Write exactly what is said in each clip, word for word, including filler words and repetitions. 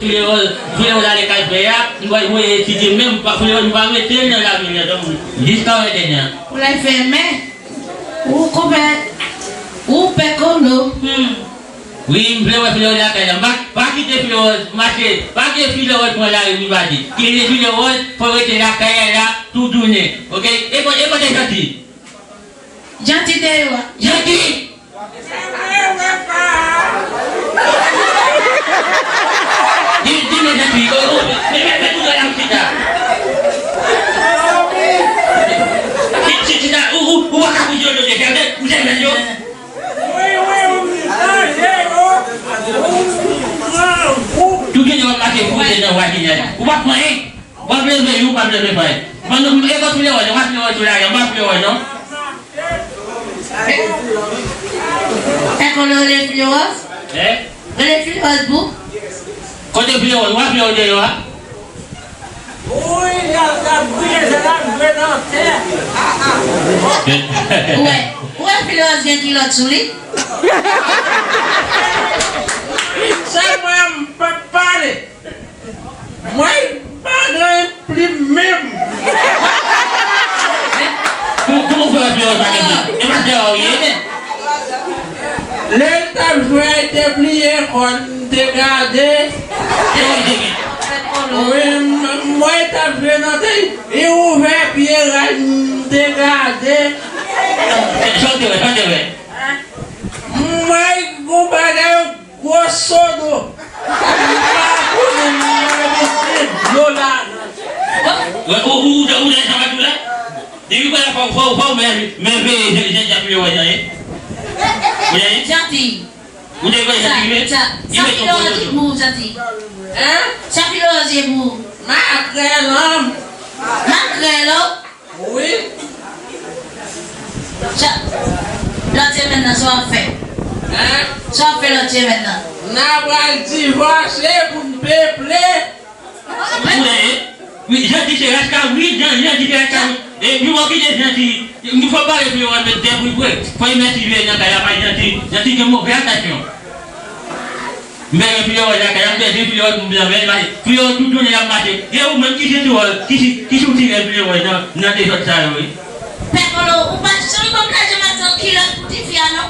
File wòz, file wòz ale kay frè a, m pral voye etidye, menm pa file wòz, m pa mete l nan lavi a, donk, jiska mwen te jan. Pou lè fèmen, ou konpè, ou pè kolo. Hmm. Wi, m vle wè file wòz lakay la. M pa, pa kite file wòz mache, pa kite file wòz pran lari vin pati. Kite file wòz, fò rete lakay la, la, tout jounen. Oke? E kote, e kote Janti? Janti deyò a. Janti! Di, di non Janti, o, o, men, men, men, ou la chita. Chi-, chi-, chita, ou, ou, ou pa ka bouje yo deja, ou jèn yo. Tou gen yo mache fouye nan vajin. Ou pa pran anyen. W ap leve wi, w ap leve fay. Pandan m, e, kote w ye wè, w ap leve sou lari, w ap leve non. Èske w rele File Wòz? Hein? Rele File Wòz pou? Kote File Wòz? W ap leve deyò a? Wi, y ap, y ap brile, se la m jwe nan tè. Ou wè, ou wè File Wòz gen kilòt sou li? Sèlman m p ap pale. Mwen pa gen plim menm. Kou-, kouman w fè wè File Wòz pa gen plim? E pa dèyè w ye, men. Lè l t ap jwe a, li te pliye kò l, m te gade. Wi, m, m wè l t ap jwe nan tè, li ouvè pye ray, m te gade. Sa w te wè, sa w te wè? M wè yon bagay Gwo sodo. M pa konnen m wè mesye dlo la. Wè, ou, ou, ou, ou, ou, sa va tou la? Depi wè la, fò, fò, fò, men, men, veye, jan, jan, jan, jan, jan, jan. Janti. Ou te wè Janti, men? Sa, sa File Wòz di pou ou, Janti? Hein? Sa File Wòz di pou ou? Makrèl, non. Makrèl, oh. Wi. Sa, lòt semèn nan, sa w ap fè? Hein? Sa w ap fè lòt semèn nan? N a pral divòse pou n peple. Wi. Wi, Janti se raska, wi, Jan, Janti se raska, wi. E, nou va kite Janti, nou fò pale pou yo wè met de bri vre. Fò y mèsi vye nan kay la, pa Janti. Janti gen move atansyon. M bezwen File Wòz lakay la, m bezwen File Wòz pou m byen byen mache. File Wòz tout jounen l ap mache. E ou menm ki se ti wòz, ki si, ki sou ti rèv File Wòz nan, nan dezòd sa yo, wi. Pè Kolo, ou pa janm konn lage matant kilòt pou tifi a, non?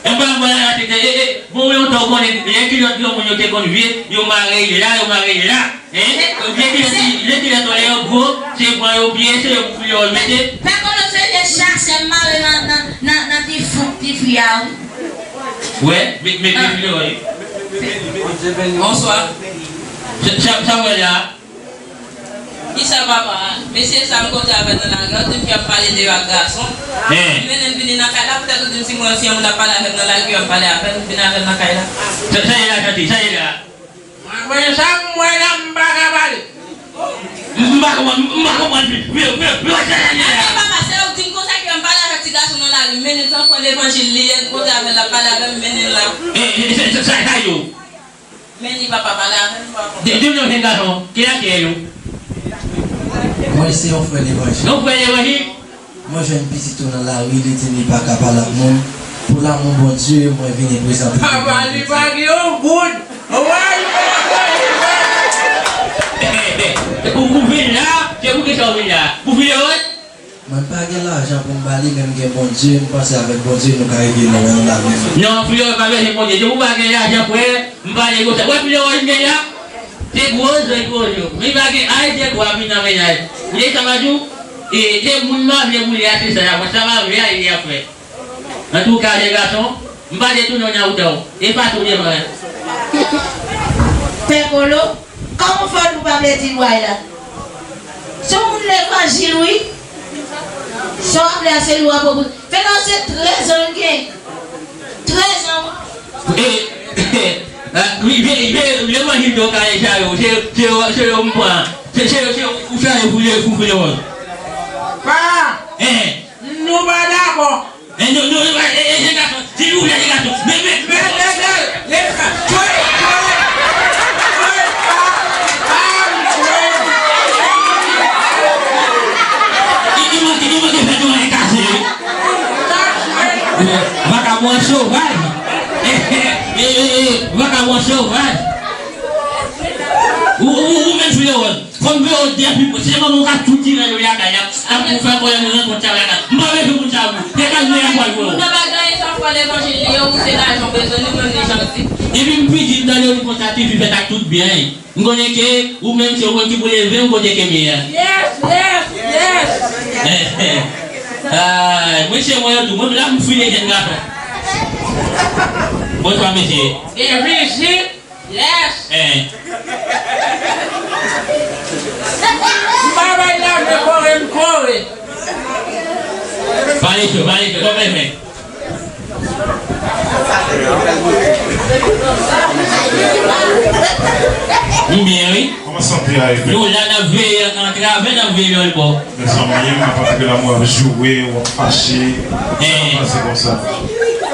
E pa mwen la, se, e, e, bon, yon tan ou konnen, lè kilòt granmoun yo te konn vye, yo mare l la, yo mare l la. Hein? Vye kilòt, vye kilòt yo lè yo gwo, se pran yo piye, se yo pou yo mete. Pè Kolo se vye chasè m mare nan, nan, nan, nan ti fouk tifi a, wi. Wè, met, met, met, met, wè. Bonswa. Sa, sa, sa w wè la? Kisa papa? Mesye sa m kote avè l nan lari an, di m ki ap pale de yo ak gason. Hein. Li mennen m vini nan kay la, poutèt ou di m si mwen se yon moun ap pale avè m nan lari, yo ap pale avè m, vin avè l nan kay la. Sa, sa ye la, Janti, sa ye la? Mwen, mwen, sa m wè la, m pa ka pale. M pa konprann, m pa konprann. Vye, vye, vye, sa sa ye la? Atè papa, se ou di m konsa ke m pale avèk ti gason nan lari, m mennen l, tankou levanjil li ye, m kote avè l, l ap pale avè m, m mennen l la. E, e, e, sa, sa, sa, sa yo? Men li papa pale avè m, papa. Di, di m non jèn gason, kilès ki ye yo? Mwen se yon frè levanjil. Yon frè levanjil? Mwen jwenn pitit ou nan lari, li di m li pa ka pale ak moun. Pou lanmou Bondye, mwen vini prezante. Papa, li pa gen yon goud. Wè, li pa gen yon goud. Ou, ou vin la, se pou kisa ou vin la? Pou File Wòz? Mwen pa gen lajan pou m ba li, men m gen Bondye, m panse avèk Bondye, nou ka rive lwen nan lavi. Non, File Wòz pa bezwen Bondye. Depi ou pa gen lajan, frè, m pale konsa. Wè File Wòz m gen la? Se gwo zòrèy gwo je. Men pa gen ay de gwo ap vin nan mennaj. Ou tande sa m ap di w? E, se moun m ap vle pou li a, se sa y ap fè. Sa m ap vle a, li ap fè. Antouka, jèn gason, m pa detounen w nan wout la, w. E pa tou devan. Pè Kolo, kòman w fè w di w pa vle di lwa la? Se yon moun levanjil, wi. Sa w ap fè a, se lwa pou, pou, fè nan se trèz an l gen. Trèz an. E, e, e, wi, vye, vye, vye levanjil de w ka deja yo. Se, se, se yo m pran. Se, se, se ou chwazi pou, pou, pou yo. Pa. E. Nou pa dakò. E, nou, nou, e, e, e, jèn gason, silvouplè, jèn gason. Men, men, men, men, men, men, men, jwe, jwe, jwe, pa, pa, jwe. Li, li manke, li manke fè nou en kase, wi. Vakabon sovaj. E, e, e, e, e, vakabon sovaj. Fò m voye w depi, se kòman w ka tou tire yo lakay la, apre w fè konnen nou rankont sa lakay. M pa bezwen moun sa yo. Se kalme a pral voye w. Moun nan pa gen anyen sa fò levanjil li yo, ou se lajan w bezwen, nou menm li jan di. Epi m pidi m tande w di konsa, tifi fèt ak tout byen. M konnen ke ou menm se ou menm ki pou leve m kote ke m ye a. Yes, yes, yes. Ah, mesye mwen yo tou, mwen la m file jèn gason. Bonswa mesye. Byenvini isit. Yes. Eh. M pa bay lamen kore m kore. Pale cho, pale cho, kòman e fè? M byen, wi. Kòman sante a ye? Nou la n ap veye, antravè n ap veye yon pò. Mezanmi, m ap antre la, mwen ap joure, w ap fache. Eh. Sa pase konsa.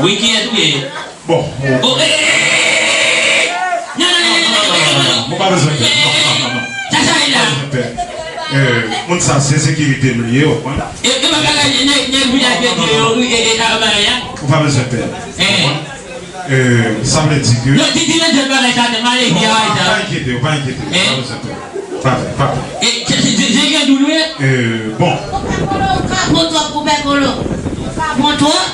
Wi, kiyès ou ye? Bon. Oh, eh, eh, eh, eh, eh. Non, non, non, non, non, non, non, non, non. Mwen pa bezwen pè. Non, non, non, non. Sa, sa, e la. Mwen pa bezwen pè. Eh, moun sa, se sekirite m li ye, w konprann? E, e, bagay la, nèg, nèg vin ak nèg yo, wi, e, e, sa, bagay la. Ou pa bezwen pè. Eh. Ou konprann? Eh, sa vle di ke... Non, di, di, di, di, bagay sa, te male, di, bagay sa. Pa enkyete w, pa enkyete w, eh? Pa bezwen pè. Pa pè, pa pè. E, se, se, se, se gen doulè. Eh, bon. Ou ka bon twòp pou pè kolo. Ou ka bon twòp.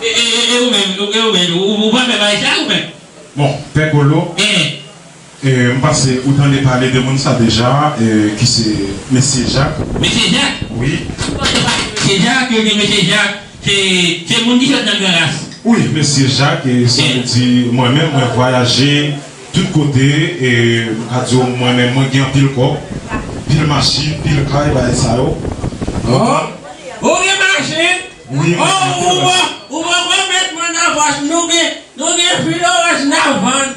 E, e, e, e ou menm, e ou menm, ou, ou pa fè bagay sa ou menm? Bon, pè kolo. Eh. Eh, m panse ou tande pale de moun sa deja, eh, ki se mesye Jak. Mesye Jak? Wi. Mesye Jak, yo di mesye Jak, se, se moun ki sot nan Gran Ras. Wi, mesye Jak, eh, sa vle di mwen menm, mwen vwayaje tout kote, eh, m ka di w mwen menm, mwen gen anpil kòb, pil machin, pil kay, bagay sa yo. Oh, ou gen machin? Wi, oh, ou, ou, ou poko met mwen nan pòch, nou gen, nou gen fil oranj n ap vann.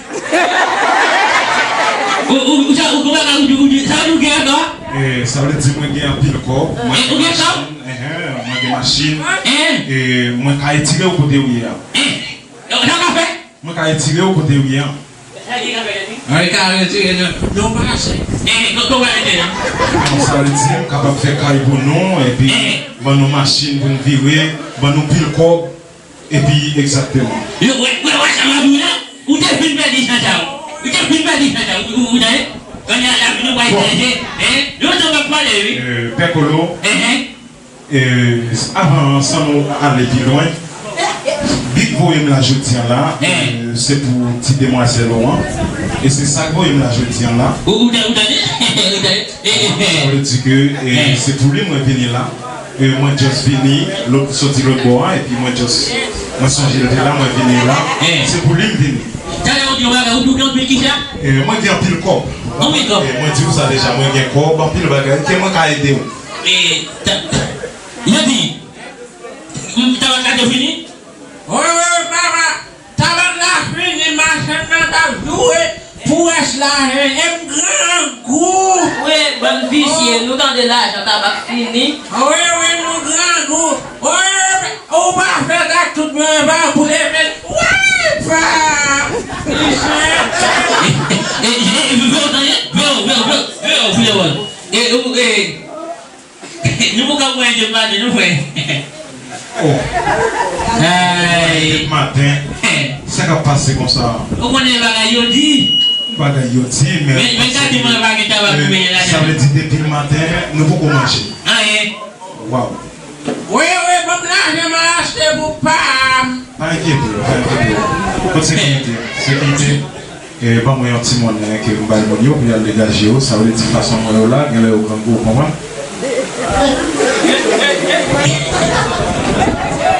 Ou, ou, ou, sa, ou, ou, ou, ou, sa nou gen ankò? Eh, sa vle di mwen gen anpil kòb, mwen gen machin, eh, eh, mwen gen machin, eh, mwen ka etire w kote w ye a. Eh, sa ka fè? Mwen ka etire w kote w ye a. An, e ka retire nan, nan mache. Eh, kòman w retire? Bon, sa vle di, m kapab fè kay pou nou, epi ban nou machin pou n vire, ban nou pil kòb, epi egzakteman. Yo, wè, wè, wè, sa m ap di w la, ou te fin pèdi chans ou. Ou te fin pèdi chans ou, ou, ou, ou tande? Kounye a lavi nou pral chanje, hein? Lontan m ap pale, wi. Eh, Pè Kolo. Eh, eh. E, avan, san nou ale pi lwen, Big voye m la jodi a la, e, se pou ti demwazèl ou an. E se sa k voye m la jodi a la. Ou, ou tande, ou tande? Ou tande? E, e, e. Sa vle di ke, e, se pou li mwen vini la. E, mwen just vini, lòt, soti lòt bò a, epi mwen just, mwen sonje l te la, mwen vini la. Se pou li m vini. Talè ou di yon bagay, ou, ou gen anpil kisa? E, mwen gen anpil kòb. Anpil kòb. E, mwen di w sa deja, mwen gen kòb, anpil bagay, ke mwen ka ede w. E, ta-, yo di, m, tabak la te fini? Wi, wi, wi, papa. Tabak la fini, machann nan t ap joure pou rès lajan, e m grangou. Wi, bann visye, nou tande lajan tabak fini. Wi, wi, nou grangou. Wi, wi, wi, ou pa fèt ak tout mwen, pa pou leve. Wi, pa. Visye. E, e, e, vè w tande, vè w, vè w, vè w, vè w, vè w. E, e, e, Nou poko pran de maten, nou, frè. Oh. Ay. De maten. Sa k ap pase konsa? Ou konnen bagay yo di. Bagay yo di, men, men, men gade mwen pa gen tabak pou mete ladan. Sa vle di depi maten, nou poko manje. Anyen. Waw. Wi, wi, ban m lajan m al achte pou pa m. Pa enkyete w, pa enkyete w. Kot sekirite? Sekirite. E, ban mwen yon ti monnen ke m bay moun yo pou y al degaje yo. Sa vle di fason mwen yo la, genlè yo grangou, ou konprann?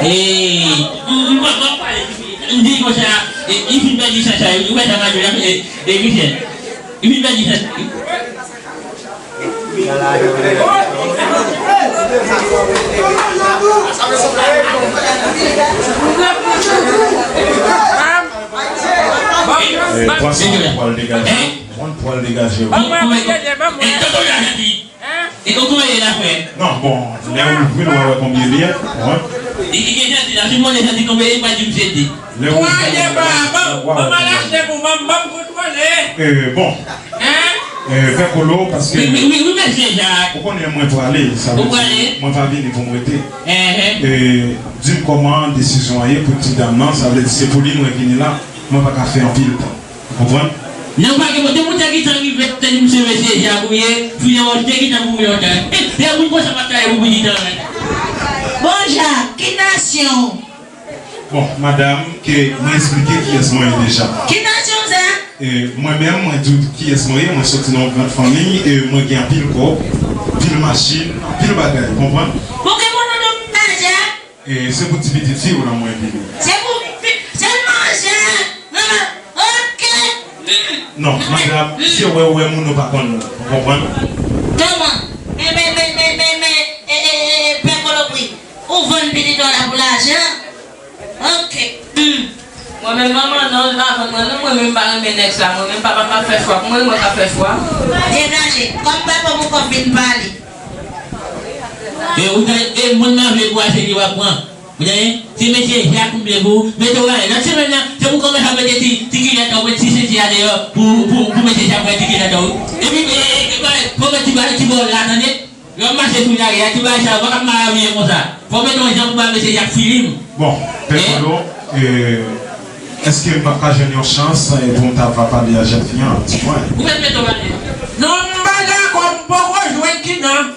E, m, m, m, m pale, m di konsa, e, li fin pèdi chans sa, ou wè sa m ap di la, e, e, Michel, li fin pèdi chans. Eh, pran sa, pwal degaje. Pran pwal degaje. Non, bon, lè ou ouvri l, w a wè konbyen li ye. Wi. Li, li gen janti la, si m konnen janti konbyen li, pa di m se de. Lè ou ouvri l, w a wè konbyen li ye. Eh, bon. Hein? Eh, Pè Kolo, paske... Wi, wi, wi, wi, mesye Jak. Ou konnen mwen prale, sa vle di mwen pa vini pou m rete. Eh, di m kòman desizyon an ye pou ti dam nan, sa vle di se pou li mwen vini la, mwen pa ka fè anpil tan. Ou konprann? Lè w pa gen, depi w te gentan rive, w te di misye mesye Jak ou ye, fouye wòch te gentan pou yon tan. E moun konsa p ap travay pou pitit an. Bon, Jak, ki nasyon w? Bon, madanm, ke mwen esplike kiyès mwen ye deja. Ki nasyon w, Zak? E, mwen menm, mwen di w kiyès mwen ye, mwen soti nan yon gran fanmi, e mwen gen anpil kòb, anpil machin, anpil bagay, ou konprann? Bon, ke moun ou dwe m pa, Jak? E, se pou ti pitit fi w lan mwen vini. Se pou fi, sèlman, Jak? Oke. Non, madanm, si w wè, w wè moun ou pa konn, ou konprann? Kòman? Men, men, men, men, men, men, e, e, e, e, pè Kolobri. Ou vann pitit ou la pou lajan? Oke. Hmm. Mwen menm manman non, l pa vann mwen non, mwen menm m pa renmen nèg sa, mwen menm papa m ap fè chwa pou mwen, mwen k ap fè chwa. Degaje, kòm papa m ou kòm vin pale. E ou ta, e moun nan vle pwaze li w ap pran. Ou tande? Se mesye Jak m vle pou mete w alèz. Nan semèn nan, se pou kòmanse ap mete ti, ti kilòt ou, ti senti a deyò pou, pou, pou mesye Jak wè ti kilòt ou. Epi, e, e, e, fò mete ti ba, ti bòl la, tande? Lè w mache sou lari a, ti bagay sa yo pa ka mal abiye konsa. Fò w mete yon jan pou ba mesye Jak filim. Bon, pè Kolo, e, èske m p ap ka jwenn yon chans, e, pou m ta va pale a jèn fi an, di mwen? Ou mèt mete w ale. Non, m pa dakò, m poko jwenn kinan.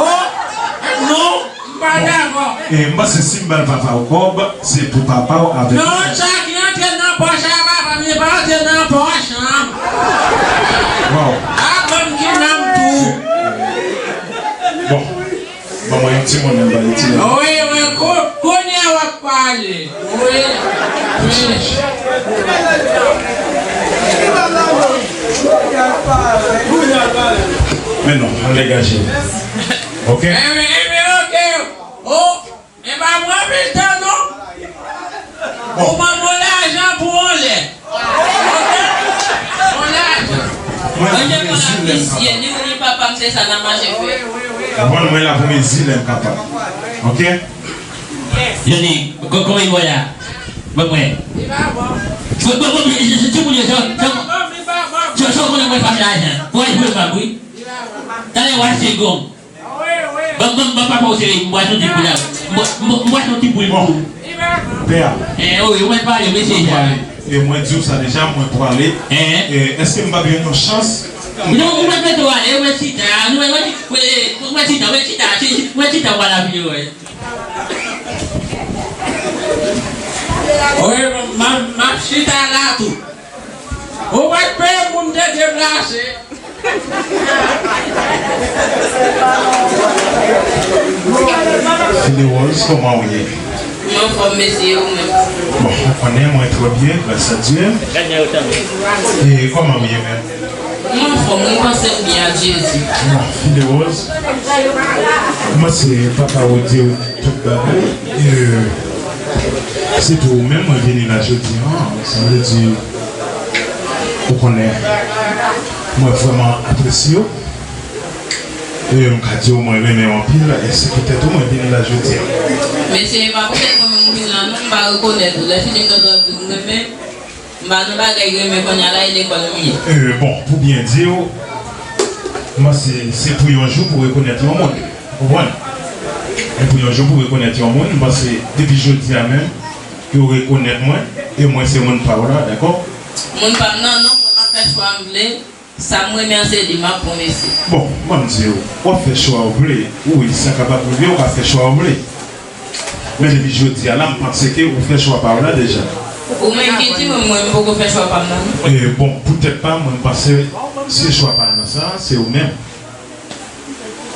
Oh, non, m pa dakò. E, m panse si m ba l papa w kòb, se pou papa w avèk... Non, sa ki antre nan pòch a papa m, li pa antre nan pòch an. Waw. A, ban m kinan m tou. Bon. Ban mwen yon timoun, m ba li ti lè. Wi, wi, kou-, kounye a w ap pale. Wi, wi. Men non, al degaje. Oke? Enben, enben, oke. O, e pa pran pil tan, non. Bon. Ou ban mwen lajan pou yon lè. Oke? Yon lajan. Mwen la pou mezi lè m kapab. Ni ou ni papa m, se sa n ap mache fè. Ou konprann, mwen la pou mezi lè m kapab. Oke? Jodi, kò-, kòman li bò la? Ban mwen. Li pa bon. Bon, bon, bon, se, se, se moun yo, se, se, se, se konnen mwen pa lajan. Pou al jwe m ap, wi. Talè w achte gonm. Ban, ban, ban papa w sere, m bwase yon ti boul la. M bwa-, m bwa-, m bwase yon ti boul pou ou. Pè a. Eh, wi, ou mèt pale, mesye. Mwen pwale. E mwen di w sa deja, mwen pwale. Eh. E, èske m p ap jwenn yon chans? Non, ou mèt mete w ale, ou mèt chita, ou mèt, ou mèt, ou mèt chita, ou mèt chita, ou mèt chita, w a la vini wè. Wi, m ap, m ap chita la tou. Ou pa t peye pou m te deplase. Fidewoz, kòman w ye? Mwen anfòm, mesye, ou menm? Bon, ou konnen mwen trè byen, gras a Dye. E kòman w ye menm? Mwen anfòm, wi, m panse m byen ak Jezi. Bon, Fidewoz, mwen se papa w di w tout bagay. E, se pou ou menm mwen vini la jodi an, sa vle di, ou konnen, mwen vrèman apresye w. E m ka di w mwen renmen w anpil, e se poutèt ou mwen vini la jodi an. Mesye, e pa poutèt mwen menm ou vin la non, m pa rekonèt ou. Lè fini m tande w ap di m renmen, m pa nan bagay renmen kounye a la, e lekòl m ye. E, bon, pou byen di w, m panse se pou yon jou pou rekonèt yon moun. Ou konprann? E pou yon jou pou rekonèt yon moun, m panse depi jodi a menm, yo rekonèt mwen, e mwen se moun pa w la, dakò? Moun pa m nan, non, mwen m ap fè chwa m vle. Sa m renmen an se li m ap pran, mesye. Bon, ban m di w, w ap fè chwa w vle. Wi, sa kapab rive, w ka fè chwa w vle. Men depi jodi a la, m panse ke ou fè chwa pa w la deja. Ou menm ki di mwen, mwen, m poko fè chwa pa m nan, non. E, bon, poutèt pa m, mwen, m panse se chwa pa m nan sa, se ou menm.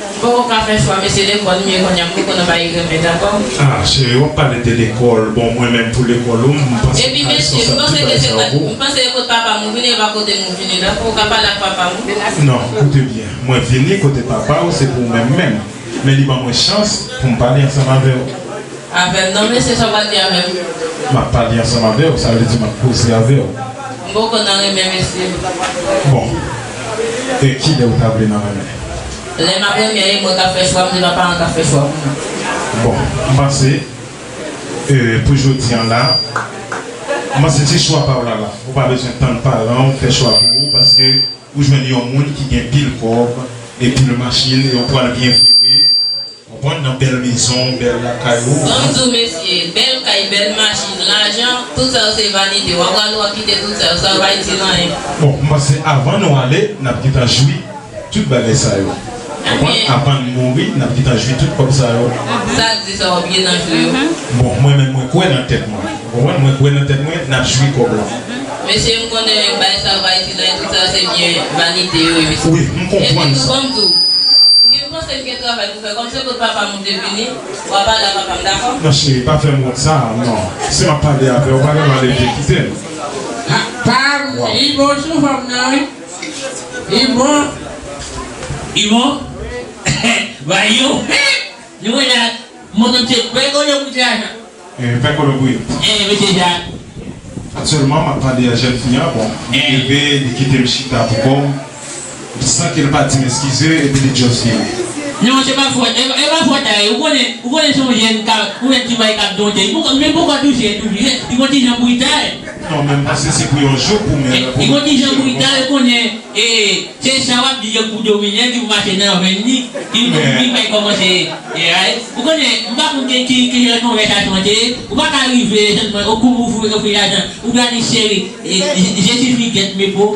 M poko ka fè chwa, mesye, lekòl m ye kounye a, m poko nan bagay renmen, dakò? Ah, cheri, w ap pale de lekòl. Bon, mwen menm pou lekòl ou, m panse m ka responsab tout bagay sa yo pou ou. Epi, mesye, m panse ke se kote, m panse se kot papa m ou vini, dakò? Ou ka pale ak papa m, wi. Non, koute byen. Mwen vini kote papa w, se pou ou menm menm. Men li ban mwen chans pou m pale ansanm avè w. Avè m? Non, mesye, sa w pral di avè m? M ap pale ansanm avè w, sa vle di m ap koze avè w. M poko nan renmen, mesye. Bon. E kilè ou ta vle nan renmen? Lè m ap renmen an, e mwen k ap fè chwa m, se pa paran k ap fè chwa pou mwen. Bon, m panse, e, pou jodi an la, m panse se chwa pa w la la. Ou pa bezwen tann paran w fè chwa pou ou, paske ou jwenn yon moun ki gen pil kòb e pil machin, e ou pral byen vire. Konprann nan bèl mezon, bèl lakay ou. Ban m di w, mesye, bèl kay, bèl machin, lajan, tout sa yo se vanite. W ap pral, w ap kite tout sa yo, sa yo pa itil anyen. Bon, m panse avan nou ale, n ap gentan jwi tout bagay sa yo. Konprann? Avan n mouri, n ap gentan jwi tout kòb sa yo. Sa k di sa w ap gentan jwi yo? Bon, mwen menm, mwen kwè nan tèt mwen. Ou konprann? Mwen kwè nan tèt mwen, n ap jwi kòb la. Mesye, m konnen bagay sa yo pa itil anyen, tout sa yo se byen vanite yo ye, mesye. Wi, m konprann sa. Epi tou, ban m di w, M gen, m panse m gen travay pou fè. Kòm se kot papa m ou te vini, w a pale a papa m, dakò? Non, cheri, pa fè m wont sa, non. Si m ap pale avè w, pa gen dwa leve kite m. Ah, pa, Ibo sou fanm nan, wi. Ibo. Ibo. Ba yo. Nou wè la, mwen menm se pè kote pou te ajan. Eh, pè Kolo bouyi. Eh, mesye Jak. Aktyèlman, m ap pale a jèn fi an. Bon, li leve, li kite m chita pou kò m, san ke l pa di m eskize, epi li just vire. Non, se pa fòt, e, e pa fòt a li. Ou konnen, ou konnen se yon jèn k ap, ou wè ti bagay k ap donte. Li poko, li poko touche, touche. Li gon ti jan brital. Non, men m panse se pou yon jou pou mwen. Li gon ti jan brital, ou konnen. E, se sa w ap di yo pou domine, ki pou mache nan venn li, ki pou vin fè kòmanse, e, ay. Ou konnen, m pa konn ki, ki, ki jan konvèsasyon an te ye, ou pa ka rive, sèlman, ou kou ou fou, ou fou lajan, ou gade seri, e, e, Jezi figèt, men po.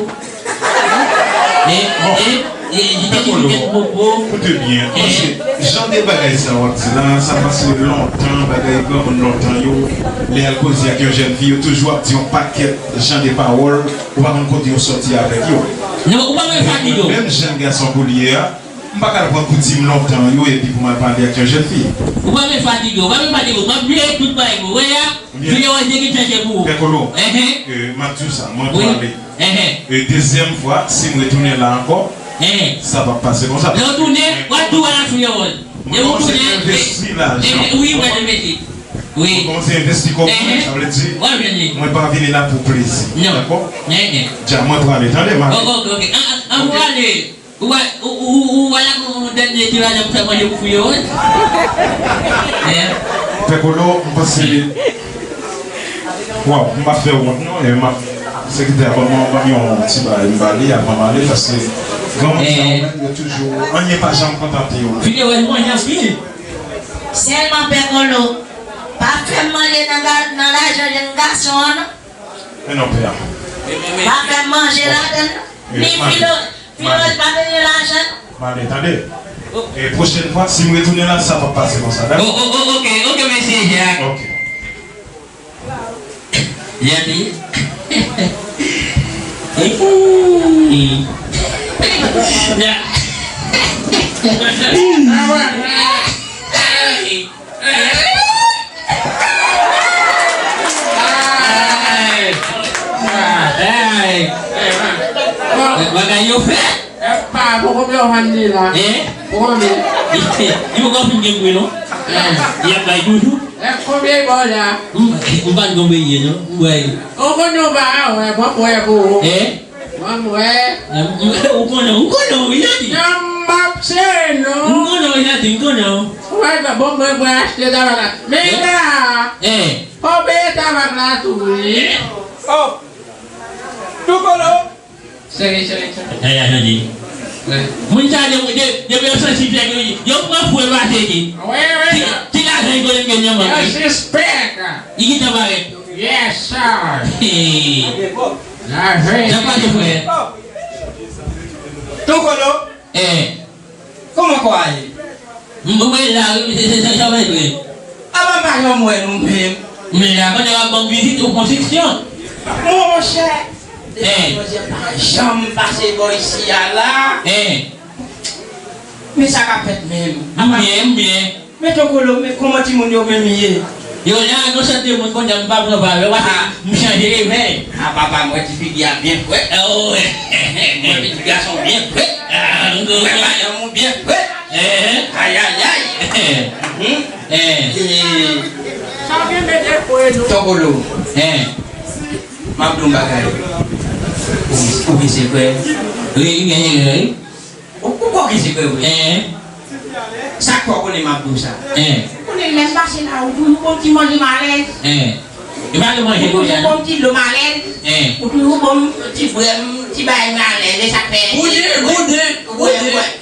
E, e, e, Jezi figèt, men po. Koute byen, paske jan de bagay sa w ap di la, sa pase lontan, bagay granmoun lontan yo, lè y al koze ak yon jèn fi, yo toujou ap di yon pakèt jan de pawòl, ou pa konn kote yo sòti avèk yo. Non, ou pa menm fatige w. Menm jèn gason kou l ye a, m pa ka al pran koutim lontan yo epi pou m al pale ak yon jèn fi. Ou pa menm fatige w, ou pa menm fatige w. M ap bliye tout bagay mwen wè a, videyo a te gen chanje pou ou. Pè Kolo, eh, m ap di w sa, mwen prale. Eh, dezyèm fwa, si m retounen la ankò, sa p ap pase konsa. Lè w tounen, w ap tou al nan videyo. Lè w tounen, eh, wi, w al envesti. Wi. Mwen kòmanse envesti kòb mwen, sa vle di, mwen pa vini la pou plezi. Dakò? Dja, mwen prale, tande, m ale. Ok, ok, ok. An, an, an, ou ale. Ou pa, ou, ou, ou, ou pa la pou yon dènye ti lajan pou fè manje pou fouye wòch? Pè Kolo, m panse, waw, m pa fè wont non, e m ap, sekretè a ban m, ban m yon ti bagay, m ba li avan m ale, paske granmoun sa yo menm, yo toujou, anyen pa janm kontante yo. Fouye wòch manje anpil. Sèlman Pè Kolo, pa fè m manje nan ga-, nan lajan jèn gason an non. Men non, pè a. Pa fè m manje ladann non. Ni Filo, Filo pa benyen lajan non. Mande, tande. E pwochèn fwa, si m retounen la, sa p ap pase konsa, dakò? Oh, oh, oh, ok, ok, mesye Jak. Ok. Yati. Ay! Ay! Bagay yo fè. Epa, poko byen w vann li la. Hein? Poko byen. Li poko fin gen bri non. Hein? Li ap bay toujou. E konbyen bò la? M, m pa t gon bri non. M wè. Ou konn nou ba, wè, bon, wè pou ou. Hein? Mwen m wè. Ou konnen, ou konnen, wi, Jati. Nan m ap sere non. M konnen, wi, Jati, m konnen, wi. Ou wè, bon, mwen, mwen achte tabak la. Men la, fò w peye tabak la tou, wi. Oh! Tou Kolo! Sere, sere, sere. Aya, Jati. Wi. Moun sa, de, de, depi yo santi fèk, yo, yo pran fou, yo pase ki. Wi, wi. Ti, ti lajan, yo konnen gen nan men. Yo sispèk. Li gentan parèt. Yes, sir. Hey. Sa pase, frè? Tou Kolo. Eh. Kòman kò a ye? M wè la, wi, se, se, se, sa va vre. Apa m pa janm wè nou menm? Men la, pandan w ap ban m vizit, ou konstriksyon. Monchè, depi Bondye pa janm pase bò isi a la. Eh. Men sa k ap fèt menm? M byen, m byen. Men Tokolo, men kòman timoun yo menm ye? Yo la, nou sòt de moun konnya, m pa pran pa yo, paske m chanje levèl. A, papa, m wè ti figi a byen frèt. Oh, wi. M wè pitit gason byen frèt. Ah, m wè madanm ou byen frèt. Eh. Ayayay. Eh. Eh. Tokolo. Eh. M ap di w yon bagay. Ou, ou gen sekrè? Wi, m gen sekrè, wi. Ou, ou kwè w gen sekrè vre? Hein? Sa k fè w konnen m ap di w sa? Hein? Ou konnen lè m pase la, ou toujou ban m ti manje malèz. Hein? E pa de manje kounye a non. Ou toujou ban m ti dlo malèz. Hein? Ou toujou ban m ti brèm, ti bagay malèz. E sa k fè. Bouden, bouden, bouden.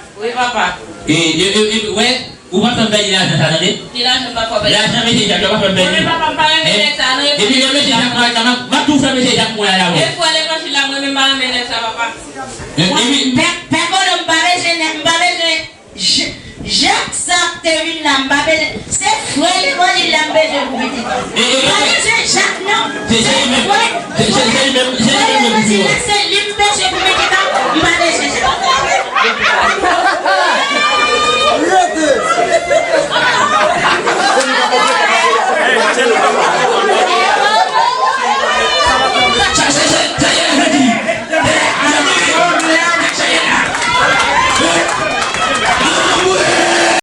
Wi, papa. E, e, e, e, wè, ou pa fè m pèdi lajan sa, tande? Ki lajan m pa fè w pèdi? Lajan mesye Jak, yo pa fè m pèdi. Mwen menm papa m pa renmen nèg sa, non, yo pèdi. Depi lè mesye Jak mwen la, m ap tou fè mesye Jak mwen la avè w. E frè levanjil la, mwen menm pa renmen nèg sa, papa. Pè Kolo, m pa bezwen nèg, m pa bezwen Jak sa k te vin la, m pa bezwen. Se frè levanjil la m bezwen pou pitit. M pa bezwen Jak, non. Se frè